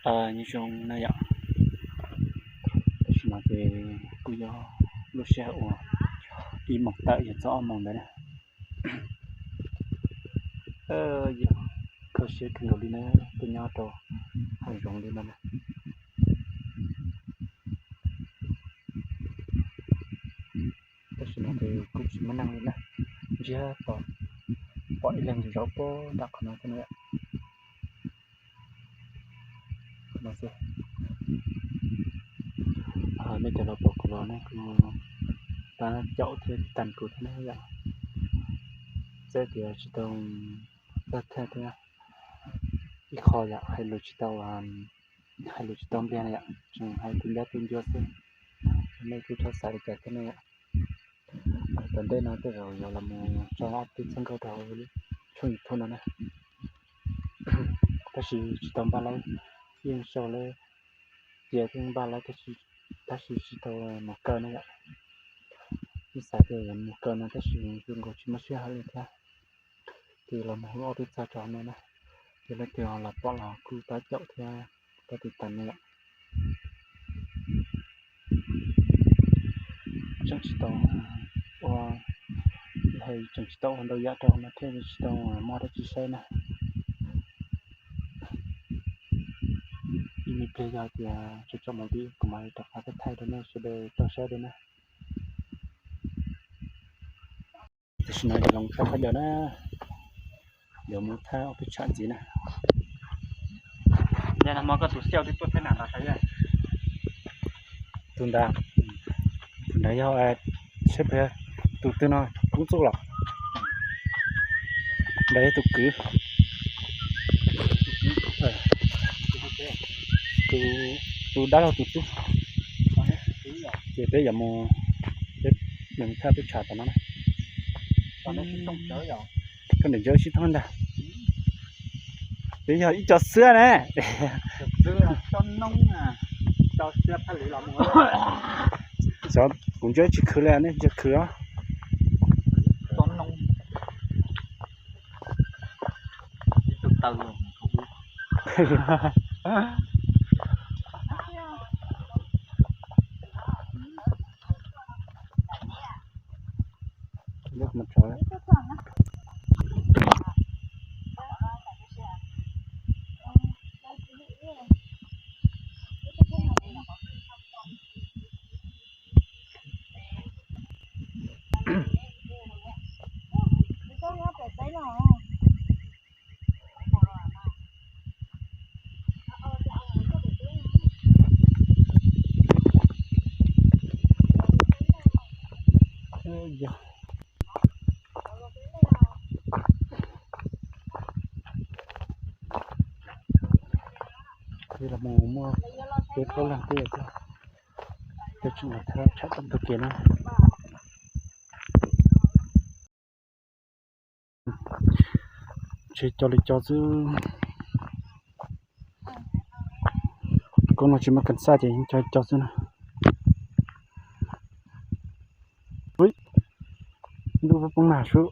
Nyob zoo na yom, tam sim no ces kuj yog lub sij hawm uas ib moos tawm yog txog ob moos ntawd na. Yog kho siab kawg nkaus li na, tuaj nyob rau hav zoov li no na. Tam sim no ces kuv tsis muaj neeg li na, ntsiag to pom ib leeg zaum puag nram qhov no xwb na. Nej cov los pom kuv los nej kuj pab caum thiab tag kuv thiab na yom. Txawm tias tsis tau tag thaj thiab, ib qho yom hais lus tsis tau, hais lus tsis tau npliag na yom, tseem hais tu ncab tu ncua xwb. Nej kuj txhob xav li cas thiab ne yom. Tom ntej no tej zaum yuav los mus tso ob peb txoj nkauj rau hauv tshooj YouTube no na. Tab sis tsis tau npaj laib, yeej sau lawm, cia thiaj npaj laib, tab sis tsis tau mus kaw na yom. Yeej xav tias yuav mus kaw no tab sis zoo nkaus tsis muaj sij hawm li thiab. Ces los mus hu ob peb txoj rau hauv no na, ces leej twg los pom los kuj pab caum thiab pab tiv tas na yom. Tseem tsis tau ua, hais tseem tsis tau ua ntau yam rau no thiaj tsis tau muaj dab tsi saib na. Ib me pliag yog tias tseem tsom mus vim kuv mam li rov qab thaij rau nej sawv daws tau saib dua na. Tam sim no yuav los thaj qhov cawm na, yuav mus thaj ob peb tsam ntxiv na. Yog no mas koj tus xiauj twb tuaj thaj nam los saib. Tus ntawd, tus ntawd yog, saib puas yog tus twg no, koob txuj los. Ntawd yog tus kwv. Tus dab laug tus tub. Ces peb yuav mus, peb yuav mus thaj peb tsam tom no na. Koj niam ncauj sib thooj ntag. Peb yog ib co xwb ne. Xyov kuv ncauj tsis khwv li, nej ncauj khwv os. Peb los mus muaj peb plaub leeg thiab, peb tseem los thaj tsam tom ntug kev na. Tsis co li co xwb. Koob no tsis muaj kas xaj ces yeej co li co xwb na. Ui, ntuj poob nag sub.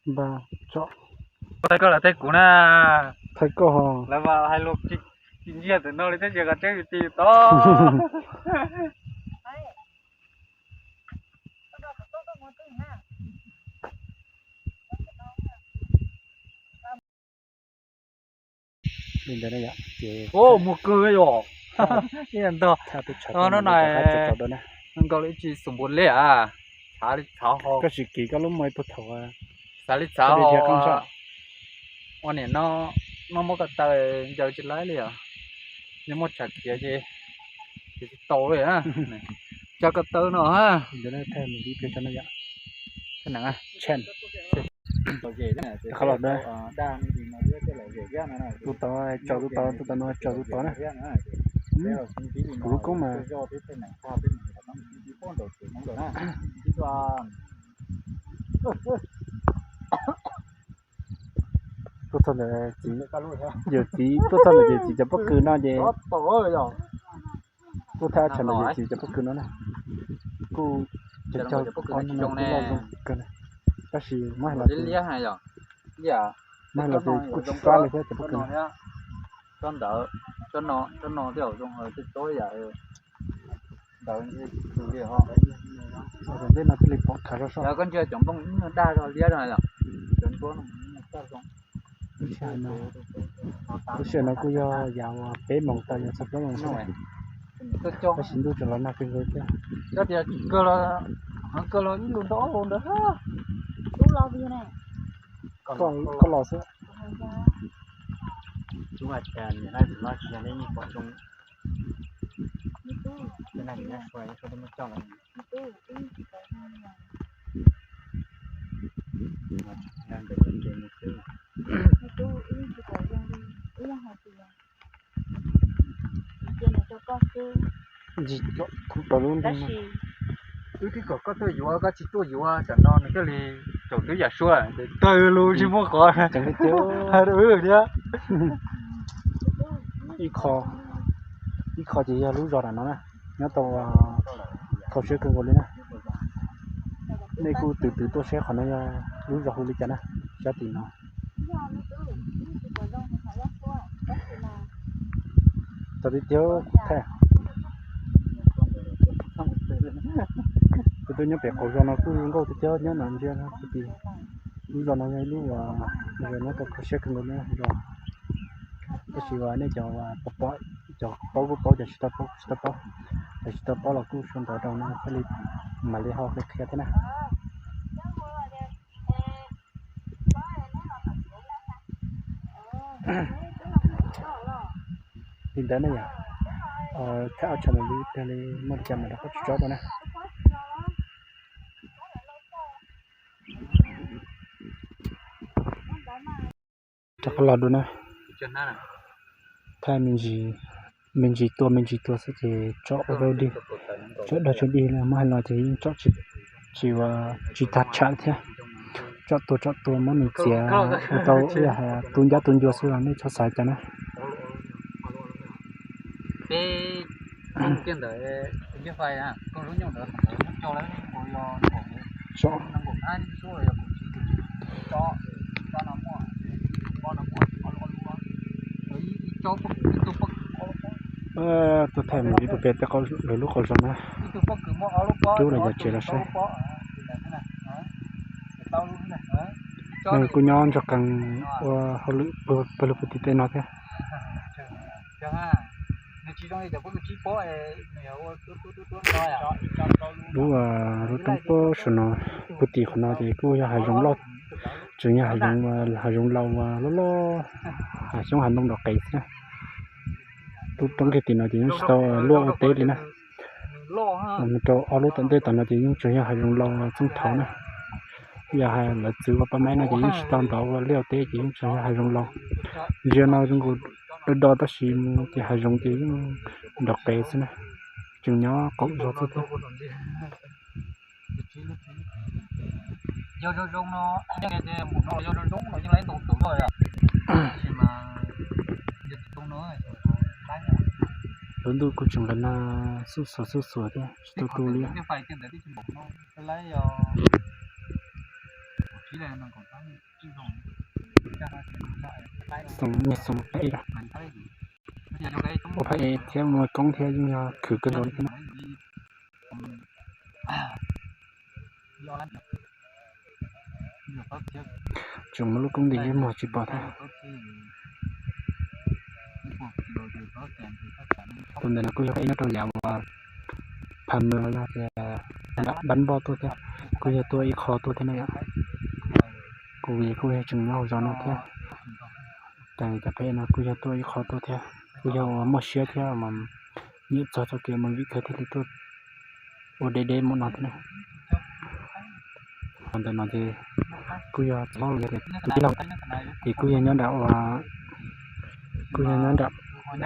Npaj tso. Thaij koj los thaij kuv na. Thaij koj ho. Lawv mas hais lus tsis ntsia ntawm no li thiab ces koj tseeb ti tod. Li ntawd na yom, ces mus kawg yom. Ntog no na, nkaus li tsis xum npua li a, txhav li txhav ho. Koj sim kiv koj lub muag ib puag thaum, xav li txhav ho. Ua niam no, no muab ko taw ncaws tsis laib li os. Yog muaj tsam khiav ces tsis tau li. Cov ko taw no ha. Qhov los tus tod tsaus tus tod, tus tod no tsaus tus tod na. Kuv lub koob mas. Txog ntawd txiv, yawm txiv tuaj txog ntawd ces txiv cov pob kws no ces tuaj thaj tsam ntawd ces txiv cov pob kws no na, kuj cog cog ob no kuj loj zoo kawg na, tab sis muab hais los ces, muab hais los ces kuj tsis fab li thiab cov pob kws no. Ntawm ntej no thiaj li pom khav zog soj. Lub sij hawm no kuj yog yav uas peb moos tau yog txog plaub moos xwb, tab sis ntuj tseem los nag kawg nkaus thiab. Koj los xwb. Ntsis kuv rau lub ntej no. Wb twb kom koj tuaj yuav, koj tsis tuaj yuav, tsam no nws thiaj li caum twb yam suab ces tawg lug tsis muaj qhov hais rau wb thiab. Ib qho, ib qho ces yog lub zos nram no na, nyob tau kho siab kawg nkaus li na. Nej kuj tus twg tuaj saib qhov no yog lub zos hu li cas na, sab tim no. Tau tiag tiag kuv thaij. Kuv twb nyob pem qaum zos no kuj zoo nkauj tiag tiag, nyob no ntsia no kuv tim. Lub zos no yog ib lub uas zoo nyob tau kho siab kawg nkaus li zos. Tab sis uas nej cov uas paub, cov paub kuj paub, cov tsis tau paub kuj tsis tau paub, cov tsis tau paub los kuj sau ntawv rau no thiaj li mam li ho qhia thiab na. Li ntawd ne yom, thaj tsam no li tiag li, muaj li cas mam rov qab tso tso dua na. Rov qab los dua na. Thaij me ntsis, me ntsis tua me ntsis tua xwb ces tsom ua dog dig, tsom dog tsom dig na, muab hais los ces yeej tsom tsis, tsis ua, tsis tag tsham thiab. Tsom tua tsom tua muab nws txiav ua tau, tu ncab tu ncua xwb los nej txhob xav cas na. Tsom. Tuaj thaij mus ib puag pem tej lawv lub qaum zos na, rub los yog tsev los saib. Nws kuj nyob ntsoog qees ua hauj lwm pawg lug puag tim tej no thiab. Lub, lub roob puag saum no, puag tim qhov no ces kuj yog hav zoov loj, tseem yog hav zoov, hav zoov laus uas loj loj, hav xyoob hav ntoo nrov qees xwb na. Lub roob kiag tim no ces yeej tsis tau luaj ua teb li na. Mus rau ob lub tom ntej tom no ces yeej tseem yog hav zoov laus txooj thaum na. Yog hais lawv txwv ua paj maib no ces yeej tsis tau nrov ua liaj ua teb ces yeej tseem yog hav zoov laus. Ntsia no zoo nkaus do do tab sis mus ces hav zoov ces yeej nrov qees xwb na. Tseem nyob qaum zos xwb thiab. Lub ntuj kuj tseem los nag xuj xuav xuj xuav thiab tsis tu tu li. Xoom, xoom phab ej, ua phab ej thiab muaj koob thiab yeej yog khwv kawg nkaus li thiab na. Tseem muaj lub koob nti ib muag tsis pom thiab. Tus ntawm no kuj yog ib nyob rau yav uas pha mws los yog tias nram Npab Npoj tuaj thiab, kuj yog tuaj ib qho tuaj thiab na yom. Kuv kuj yog tseem nyob hauv zos no thiab. Cas cov peb no kuj yog tuaj ib qho tuaj thiab, kuj yog uas muaj siab thiab mas nyiam txog txoj kev mus vim kawg thiaj li tuaj ua deb deb mus no thiab na. Qhov ntawm no ces kuj yog txiv hlob los yog tias tus tij laug, ces kuj yog nyob nram ua, kuj yog nyob nram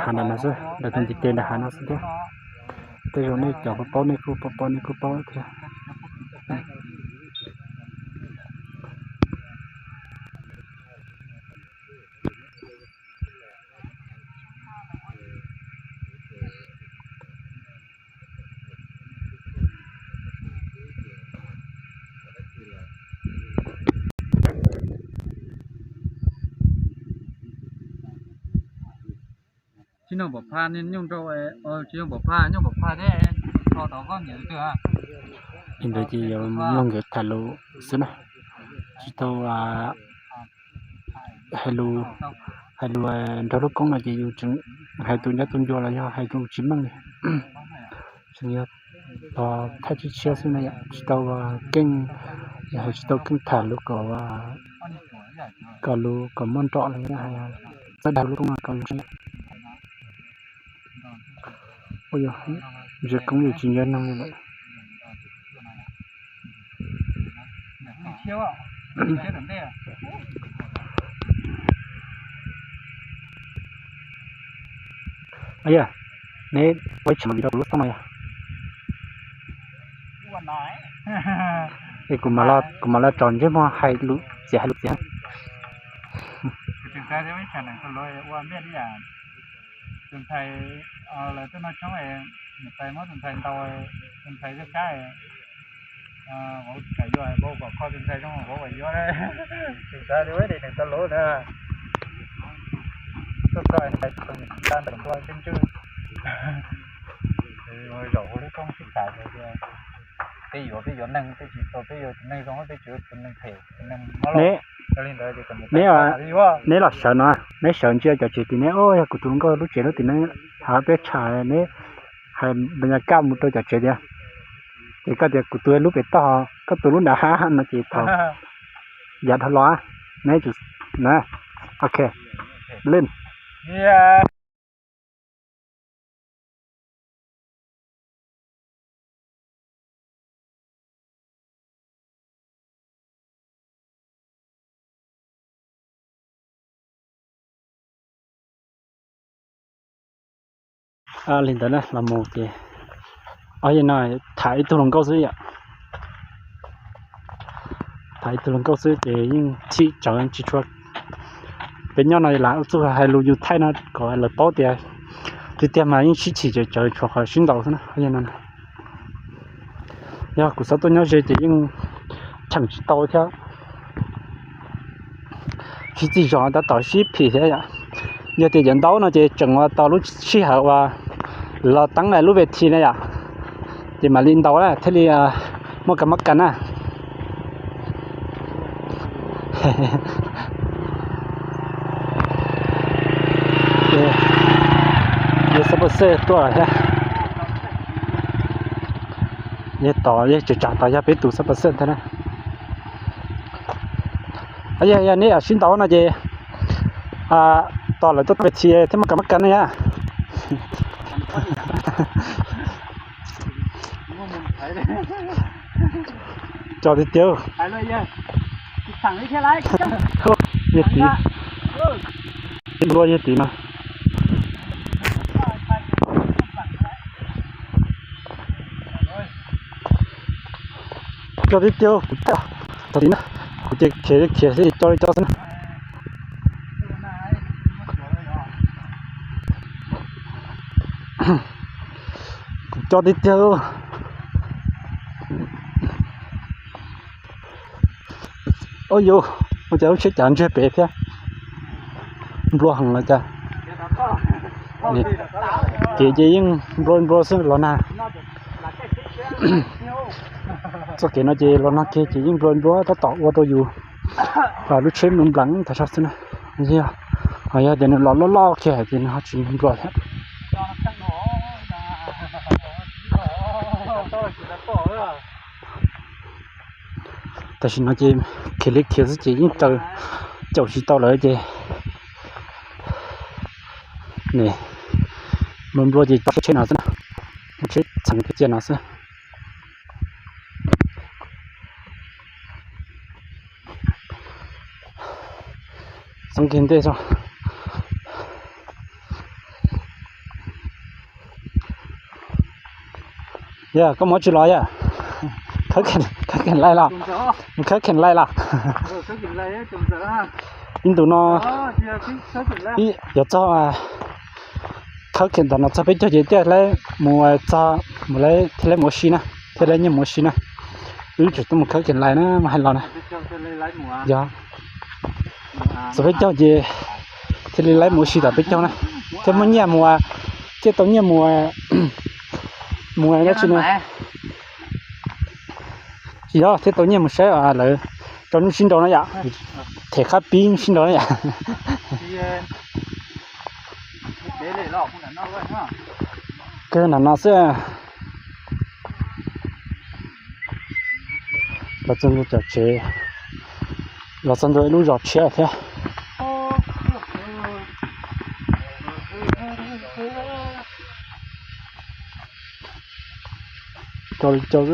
hav nram no xwb, nram tus ntiv tes nram hav no xwb thiab. Tej zaum nej cov paub paub nej kuj paub paub nej kuj paub thiab. Li ntawd ces yuav mloog nkawd tham lus xwb na, tsis tau hais lus, hais lus nrog lub koob no ces yus tseem hais tus ncob tus ncua los yog hais lus tsis meej li. Tseem yog tos thaij tshiab tshiab xwb na yom, tsis tau keej, hais tsis tau keej tham lus kom, kom lus kom muaj nrov los yog txawj dag lub koob no kom lus ntsia koob yus tsis nco neeg li lawm. Yog, neb ua ib tsis mus vim rau kuv lub xoob no yog. Es kuv mam los tso ntsej muag hais lus txiav hais lus txiav. Tus ntxhais, lawv tuaj noj tshoob, niam tais muab tus ntxhais ntaus, tus ntxhais zaj kab, vauv kam yuav, vauv kom kho tus ntxhais zoo vauv kam yuav. Tus ntxhais li ua li nws tau lus na, tuaj txog ntxhais tus ntxhais ntawm nplua ntswg ntswg, zaum ua lub koob sib tham tias peb yuav peb yuav neeg, peb tsis tau peb yuav tus neeg zoo, peb tsis yuav tus neeg phem, tus neeg mob lauj. Neb, neb los sawv no, neb sawv ntsia cov tsev tim neb, o, yog kuv tus hluas nkauj lub tsev lub tim neb, hais peb tsham neb, hais npa nyas kaj mus rau cov tsev tias, ces koj tias kuv tus lub pem toj, koj tus lub nram hav no ces thaum yav dhau los, neb, ok, lwm. Li ntawd na los mus ces, o, no tham ib tug hluas nkauj xwb yom. Tham ib tug hluas nkauj xwb ces yeej chim tsawv tsis tshua, peb nyob no lam ua txuj hais lus yus thaij no kom lawv paub tias tiag tiag mas yeej sib chim tsawv tsawv tshuav qhov sib ntaus xwb na. Yog kuv xav tuaj nyob ze ces yeej cheem tsis tau thiab. Sib txig zog tab tom sib phim thiab yom. Yog tias cov ntaub no ces tseem ua tau lub sij hawm uas los teeb lub ves thi na yom, ces mam li ntaus na thiaj li muaj kas mab kas na. Yog xab paj xej tuaj thiab. Yog tom, yog tseem tsam tom yog peb tus xab paj xej ntag na. Yog, yog neb sib ntaus no ces tos lawv tuaj ves thi thiab muaj kas mab kas na yom. Tso tiag tiag. Yog tid, nplua yog tid no. Coj tib tiag, kuv coj tau tid na, kuv ces khiav li khiav xwb, coj li coj xwb na. Kuv coj tib tiag. Ua yus, ua cas lub tsheb cav ntsiag pem thiab, nplua heev los cas. Kev ces yeej nplua nplua xwb los nag. Txoj kev no ces los nag kiag ces yeej nplua nplua tab tom ua rau yus lub tsheb nplees nplees tas zog xwb na. Yog, yog tias nws los loj loj kiag ces nws ho tsis nplua thiab. Tam sim no ces khiav li khiav xwb ces yeej raws caum tsis tau lawm ces nplua nplua ces coj tsheb no xwb na, tsheb txheem kiag cia no xwb. Txeeb kiag ntej xwb. Yog koj mus tsis los yog? Khawb kheem lai los? Khawb kheem lai los? Ib ntus no yuav txog, khawb kheem ntawm no txog peb caug ces thiaj li mus txog, mus li thiaj li mus ua si na, thiaj li nyiag mus ua si na. Wb tsum tuaj mus khawb kheem lai na mas hais los na. Yog txog peb caug ces thiaj li laib mus ua si tom peb caug na. Thiaj muaj nyiaj mus, thiaj tau nyiaj mus, mus dab tsi no. Tsis yog, thiaj tau nyiaj mus saib lawv tso nyuj sib nraus na yom. Them qab pib sib nraus na yom. Kawg nram no xwb. Los txog ntua cov tsev, los txog ntua ib lub zos tshiab thiab. Cov li cov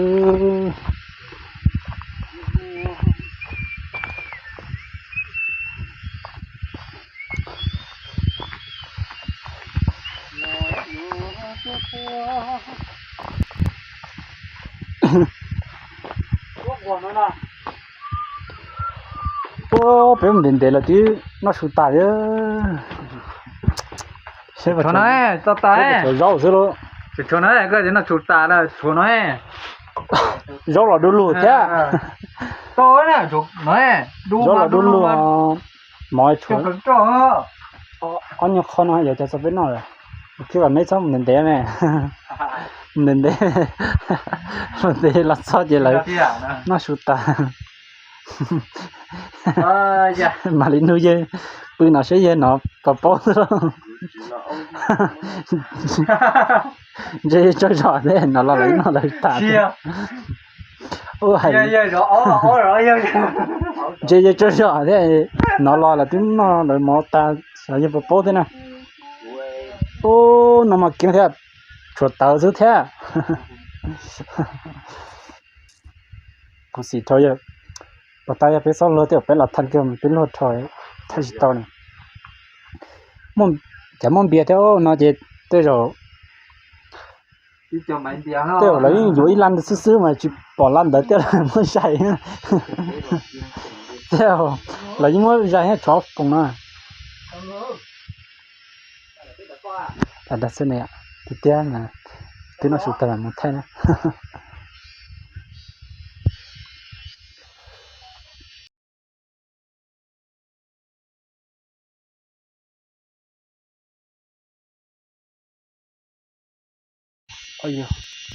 Ua peb mus ntev ntev lawm twb noj su tas li. Seb, tshuav no, tso tas, tshuav zaub xwb lauj. Tshuav no, koj tias noj su tas lawm, tshuav no. Zaub los du lug thiab. Zaub los du lug, mov tshuav. Ob nyuag qho no yuav cov txog peb noj lawm. Thiab kom neb txhob mus ntev ntev me, mus ntev ntev, mus ntev los txog ces lawv noj su tas. Mam li nug yawg pw no seb yawg hnov puas paub xwb lauj. Ntshe yawg tsaug zog thiab hnov los lawv noj lawv tas. Ua hais, ntshe yawg tsaug zog thiab, hnov los lawv twb noj lawv mov tas, xyov yawg puas paub thiab na. Ub, no mas kiv thiab, tshuav tawv xwb thiab. Kuv xim rho yawg, puas tas yog peb txhob luag tej uas peb los thaj kiag peb luag rho thaj tsis tau na. Cov muaj npias thiab no ces tej zaum, tej zaum lawv yeej yuav ib lab xwb xwb mas tsis pom lab ntawd tej lawv muab zais. Tej zaum lawv yeej muab zais thiab tsov poom no. Dag xwb ne, tiag tiag, twb noj su tas mam mus thaij na.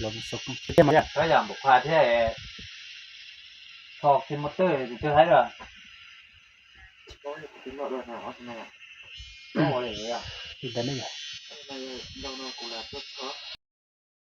Yog npam qha thiab, tho ki mos twj tus twg haib lawm. Li ntawd ne yog.